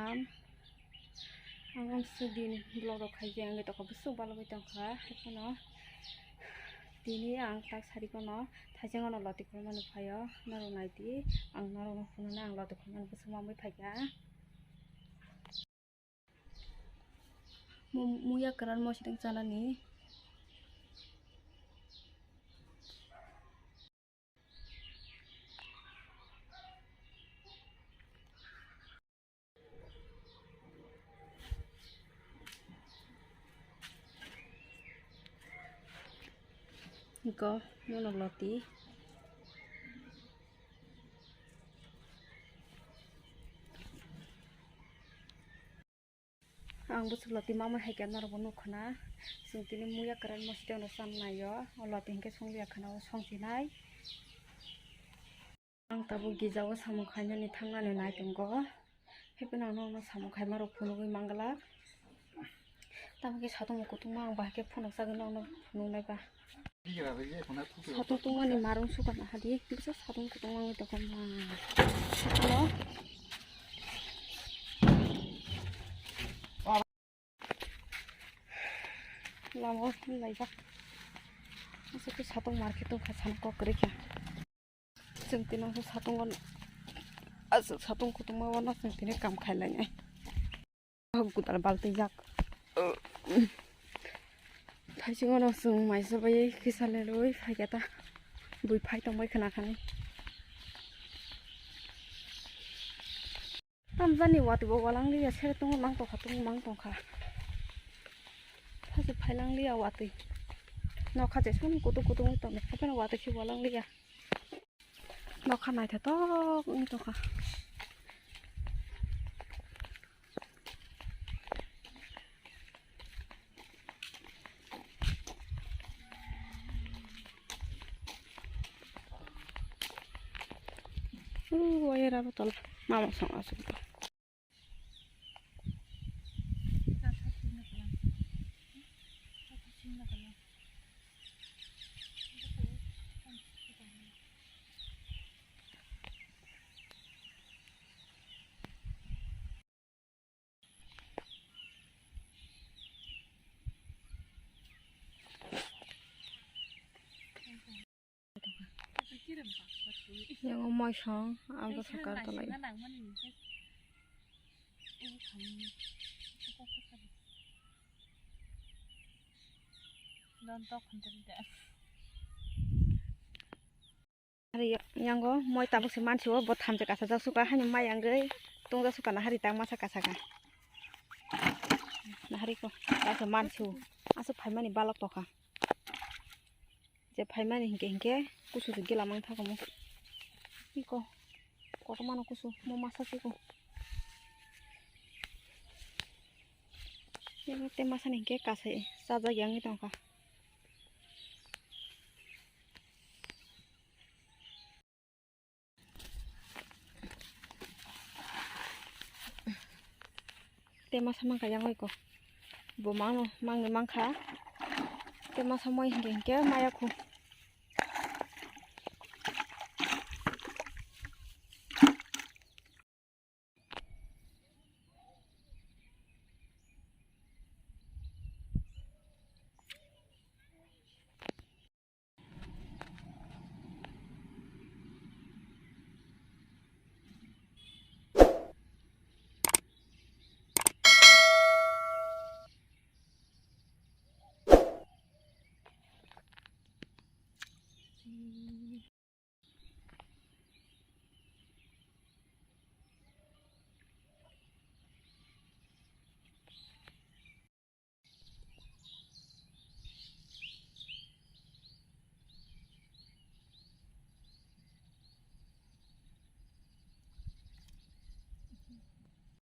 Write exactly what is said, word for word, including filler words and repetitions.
Am, ang amsuk din vlog rok khaijak wngwi tongkha, bwswk balogwi tongkha. Haiphano tini ang tak sari kono thaijak ono loti khulmani phaio, norok naidi, ang norokno phunuknai ang loti khulmani bwswk mamwi phaikha. Mu-, muya kwran mosideng chanani. Iko, mono loti. Ang bwswk loti mamwi hai khe norokbo nukha na. Chwng tini muya kwran mosideng no chan naio. O loti hinkhe songliya khana o songchinai. Ang tabuk gija o samung khainani thangnani nai tongo. Haiphano ang nokno samung khaima rok phunugwi manglak. Tamo khe satung bo kutung ma ang bahai khe phunuk sagwi nokno phunuk nai ba. Satung tungmani marung sukana hadi, bisa satung kutung wngwi tongkha ma. Halo. Lama o phunlaijak. Aswk khe satung market tongkha sana kok kwrwi kha. Chwng tini aswk satung o, aswk satung kutung ma wano chwng tini kam khailai nai. Hok gutal balti jak. Thaiching ono chwng maisa bai kisa lerwi phaikha ta. Bui phai tongbai khna khani. Tamjani watwi bo walang liya, sere tongo mang tongkha, tongo mang tongkha. Thaiching phailang liya watwi. Nokha jesmani kutung kutung wng tongkha, hapheno watwi khe walang liya. Nokha naithotok wngwi tongkha. Uuu, wayar abo tola mama song aswk. Yang o moisong, ang to sakar tolai. Hari yango moi tabuk se mansi o, bo thamse kasa jak suka, hani mai yang gwi tong jak suka, nahari tak masa kasa ka. Nahari ko, tak se mansi o, aswk phaimani balok tokha. Je phaimani hinkhe hinkhe kusu se gila mang thago mo. Iko, kotorma no kusu, mo masa siko. Te masa ni hinkhe kasai chajak yang tongkha. Te masa mankha yang oi ko. Bo mangno, mangni mankha. Te masa moi hinkhe hinkhe maya khu.